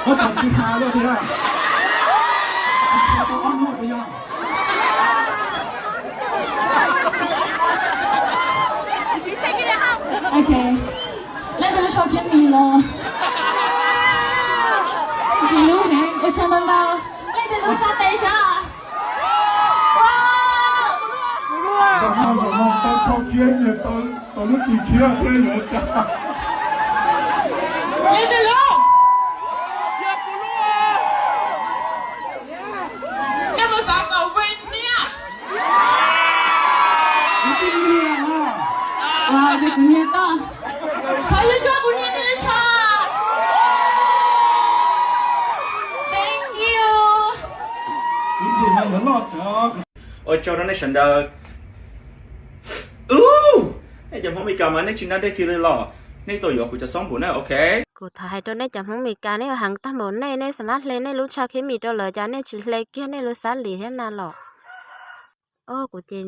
Ob tug tsis has lawm tiag. Tau ob hnub puas yog? Ok, leej twg lub tsho khiab mis los? Ntxim hlub heev, ua tsaug ntau ntau. Leej twg lub tsho tes sav? Zaum no, zaum no tau tsho khiab nyias tau lub tsis khiab thiab yuav ua cas? Leej twg lub? Nej puas xav kom vij niam? Kuv niam tau. Thov yus suab kuv niam nej lub tsho. Thank you. Ua tsaug rau nej sawv daws. Ub, nej cov Hmoob Mes Kas mas nej tsis ntab dej kiag li los? Nej tuaj yuav kuv cov xoob npum na, ok. Kuv thov hais rau nej cov Hmoob Mes Kas, nej ua heev tag npaum nej, nej xav mab hle nej lub tsho khiab mis rau lawv cas nej tsis hle kiag nej lub xab lis thiab na los? Kuv ces